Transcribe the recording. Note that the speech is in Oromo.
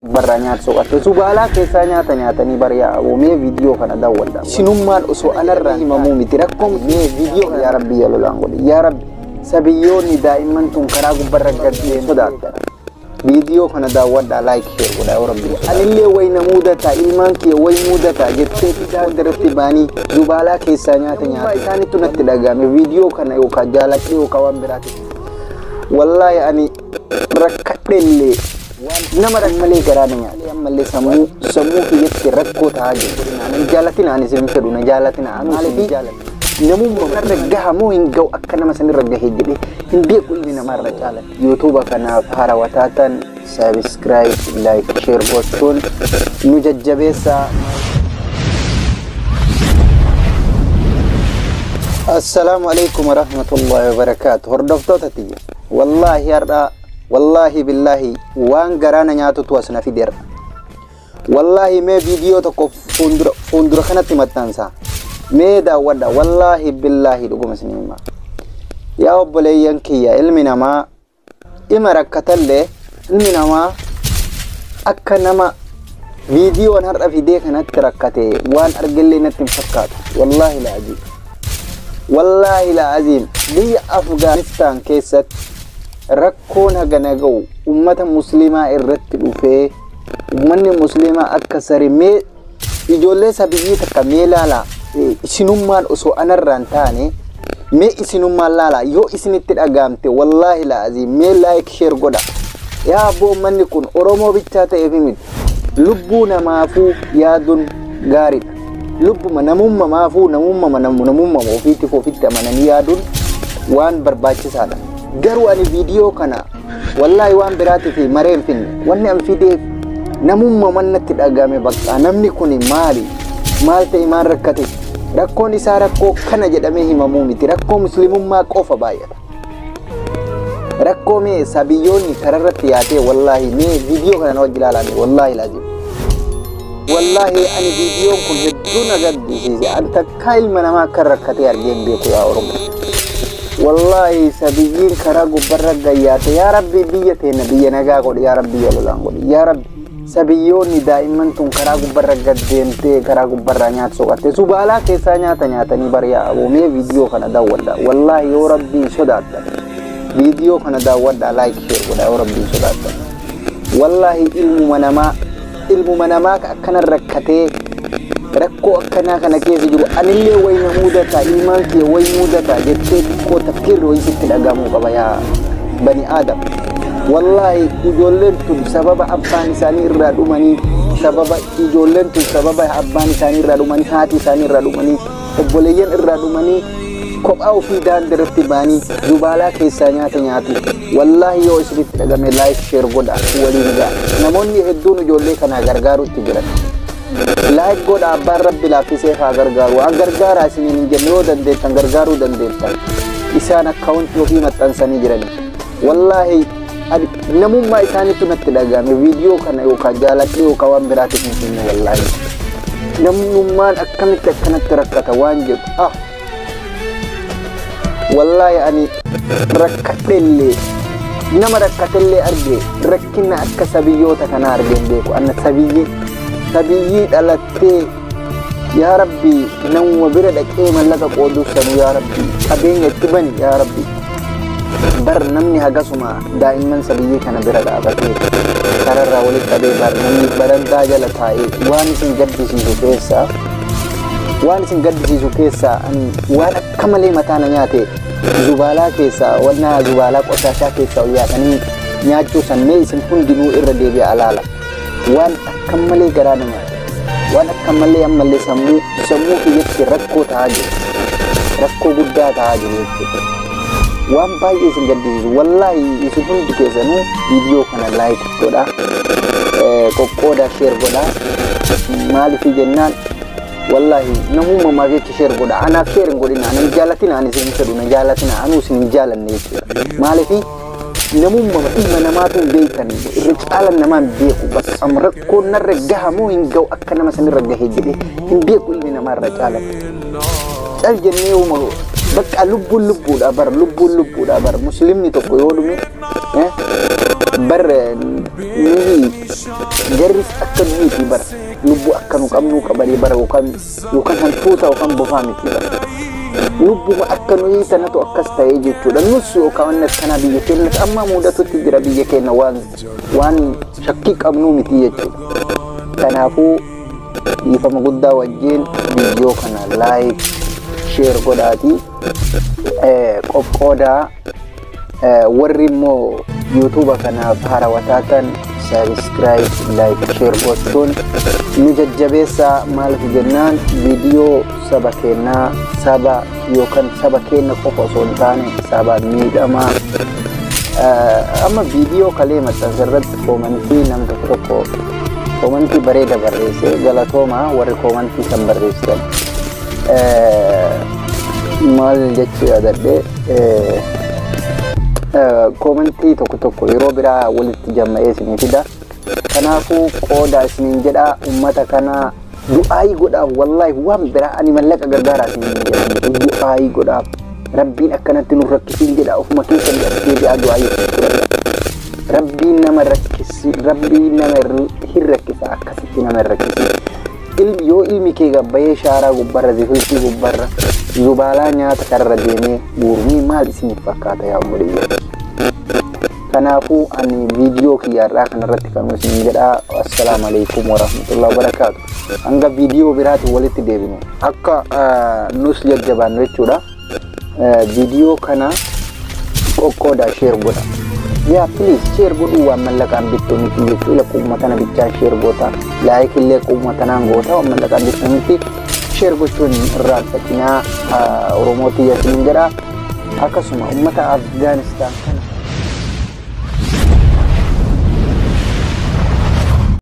Barraa nyaata soqatte zubaalaa keessaa nyaata nyaatanii bari'aa mee viidiyoo kana daawwadha. Sinummaan osoo alarraa himamuu miti rakkoon mee viidiyoo yaa rabbi yaa lolaan godhe yaa rabbi sabiyyoonni daa'imman tun karaa gubbarra gaddee sodaattan. Viidiyoo kana daawwadhaa like share godhaa yoo rabbi. Anillee wayna muudata ilmaan kee way muudata jettee irratti baanii zubaalaa keessaa nyaata nyaata. Isaanittu natti dhagahame viidiyoo kana yookaan jaaladhee yookaan waan biraati. Wallaahi ani rakkadhellee nama malee garaa na nyaate ammallee sammuu sammuu kiyyatti rakkoo ta'aa jiru. Na jaalatina ani isin fedhu na jaalatina maaliif namummaa irra gaha moo hin ga'u akka nama sanirra gahee jedhee hin beeku ilmi namarra caalatti. Yuutuuba kanaaf haarawaa taatan subscribe like share gochuun nu jajjabeessaa. Assalaamu alaikum warahmatullahi wabarakaatu. Hordoftoota tiyya. Wallaahi har'a wallaahi billaahi waan garaana nyaatutu as na fideera. Wallaahi mee viidiyoo tokko fuuldura kanatti maxxansa. Mee daawwadha wallaahi billaahi dhuguma isin hima. Yaa obboleeyyan kiyya ilmi namaa ima rakkatallee ilmi namaa akka nama viidiyoon har'a fidee kanatti rakkate waan argellee natti hin fakkaatu. Wallaahi la'aziim. Wallaahi la'aziim biyya Afgaanistaan keessatti rakkoon hagana ga'u ummata musliimaa irratti dhufee ummanni musliimaa akka sare mee ijoollee sabiyyii takka mee laalaa isinummaan osoo anarraan taane mee isinummaan laalaa yoo isinitti dhagaamte wallaahi la'aziim mee like share godha. Yaa abboo ummanni kun Oromoo bichaa ta'eef miti lubbuu namaafuu yaaduun gaariidha. Lubbuma namummamaafuu namummama ofiitiif ofitti amananii yaaduun waan barbaachisaadha. Garuu ani viidiyoo kana wallaahi waan biraatiif maree hin finne wanni an fideef namummaa natti dhagame bakka namni kun maali maal ta'e maal rakkate rakkoon isaa rakkoo kana jedhamee himamuu miti rakkoo muslimummaa qofa baay'ata. Rakkoo mee sabiyyoonni kararratti yaatee wallaahi mee viidiyoo kana na wajji ilaalaa wallaahi laazim. Wallaahi ani viidiyoon kun hedduu na gaddisiise an takkaa ilma namaa akka rakkatee argee hin beeku yaa Oromoo. Wallaahi sabiyyiin karaa gubbarra gayyaate yaa rabbi biyya teenya biyya nagaa godhe yaa rabbi yaa lolaan godhe yaa rabbi sabiyyoonni daa'imman tun karaa gubbarra gaddeemtee karaa gubbarraa nyaata soqatte zubaalaa keessaa nyaata nyaatanii bari'aa mee viidiyoo kana daawwadha wallaahi yoo rabbiin sodaattan viidiyoo kana daawwadhaa like share godhaa yoo rabbiin sodaattan wallaahi ilmuma namaa akkana rakkatee rakkoo akkanaa kana keessa jiru anillee wayna muudata ilmaan kee way muudata jettee xiqqoo tafkiirri wayii sitti dhagahamuu qaba yaa bani aadam. Wallaahi ijoolleen tun sababa abbaan isaanii irraa dhumanii sababa ijoolleen tun sababa abbaan isaanii irraa dhumanii haati isaanii irraa dhumanii obboleeyyan irraa dhumanii kophaa ofii daandii irratti ba'anii zubaalaa keessaa nyaata nyaatu. Wallaahi yoo isinitti dhagame like share godha waliin ga'a. Namoonni hedduun ijoollee kana gargaaruutti jiran. Like godha abbaan rabbi laaffisee haa gargaaru. Waan gargaaraa isiniin hin jenne yoo dandeettan gargaaruu dandeettan. Isaan akkaawuntii ofii maxxansanii jiran. Wallaahi namummaa isaaniitu natti dhagahame viidiyoo kana yookaan jaaladhee yookaan waan biraatiif hin finne wallaahi. Namummaan akkamitti akkanatti rakkata waan jedhu ah wallaahi ani rakkadhellee nama rakkatellee arge rakkina akka sabiyyoota kanaa argee hin beeku. Anna sabiyyii dhalattee yaa rabbi namuma bira dhaqee mallaqa qooduu sanu yaa rabbi qabeenya itti bani yaa rabbi bar namni hagasuma daa'imman sabiyyii kana bira dhaabatee kararraa walitti qabee bar namni barandaa jala taa'ee waan isin gaddisiisu keessaa waan isin gaddisiisu keessaa ani waan akka malee mataa na nyaate zubaalaa keessaa wanna zubaalaa qoshaashaa keessaa yaatanii nyaachuu san mee isin hundinuu irra deebi'a alaala. Waan akka malee garaa na nyaate waan akka malee ammallee sammuu sammuu kiyyatti rakkoo ta'aa jiru rakkoo guddaa ta'aa jiru jechuudha. Waan baay'ee isin gaddisiisu wallaahi isin hundi keessanuu viidiyoo kana like godhaa qoqqoodaa share godhaa maaliif jennaan wallaahi namummaa jecha share godhaa anaaf share hin godhina ana hin jaalatina ani isin fedhu na jaalatina anuu isin hin jaalanne jechuudha maaliif namummaa ilma namaatu hin beektan irra caalan namaa hin beeku bakka rakkoon narra gaha moo hin ga'u akka nama sanirra gahee jedhee hin beeku ilmi namaa irra caalan cal jennee uuma bakka lubbuun lubbuudha bar lubbuun lubbuudha bar muslimni tokko yoo dhume bar Nuyi jarris akka nuyiiti bara, lubbuu akka nu qabnuu qabanii bara, yookaan hantuuta yookaan bofaa miti bara. Lubbuma akka nuyi tanatu akkas ta'ee jechuudha. Nus yookaan wanni akkanaa biyya keenyatti amma mudatutti jira, biyya keenya waan shakkii qabnuu miti jechuudha. Kanaafuu dhiifama guddaa wajjin viidiyoo kana like, share godhaatii qoqqoodaa. Warri immoo yuutuuba kanaaf haarawaa taatan subscribe, like, share gochuun nu jajjabeessaa. Maaliif jennaan, viidiyoo saba keenyaa, saba yookaan saba keenya qofa osoo hin taane saba miidhamaa. Amma viidiyoo kalee maxxansa irratti koomantii nam tokko tokko koomantii bareeda barreesse. Galatoomaa warri koomantii kan barreessan. Maal jechuu yaadadhe, koomantii tokko tokko yeroo biraa walitti jamma'ee isinii fida. Kanaafuu qooda isiniin jedha, ummata kana du'aayii godhaaf. Wallaahi waan biraa ani mallaqa gargaaraa isiniin jedha, du'aayii godhaaf. Rabbiin akkanatti nu rakkisiin jedha. Ofuma keessan as deebi'aa du'aayii godhadha. Rabbiin nama rakkisi, Rabbiin nama hin rakkisa, akkasitti nama hin rakkisi. Yoo ilmi kee gabbayee shaaraa gubbarra, zifiltii gubbarra, zubaalaa nyaata karra deemee guurmii, maal isiniif fakkaata yaa obboleeyyan? Kanaafuu ani viidiyoo kiyyaarraa kanarratti kan isin jedha, assalaamu alaikum warahmatullahi wabarakaatu. Hanga viidiyoo biraatiin walitti deebinu, akka nus jajjabaannu jechuudha. Viidiyoo kana qoqqoodaa, share godha. Yaa please, share godhuu waan mallaqaan bittu miti jechuudha. Qubuma tana bichaan share goota. Like illee qubuma tanaan goota, waan mallaqaan bittu miti. Share gochuun irraanfatinaa, Oromoo tiyya isiniin jedha. Akkasuma uummata Afgaanistaan kana.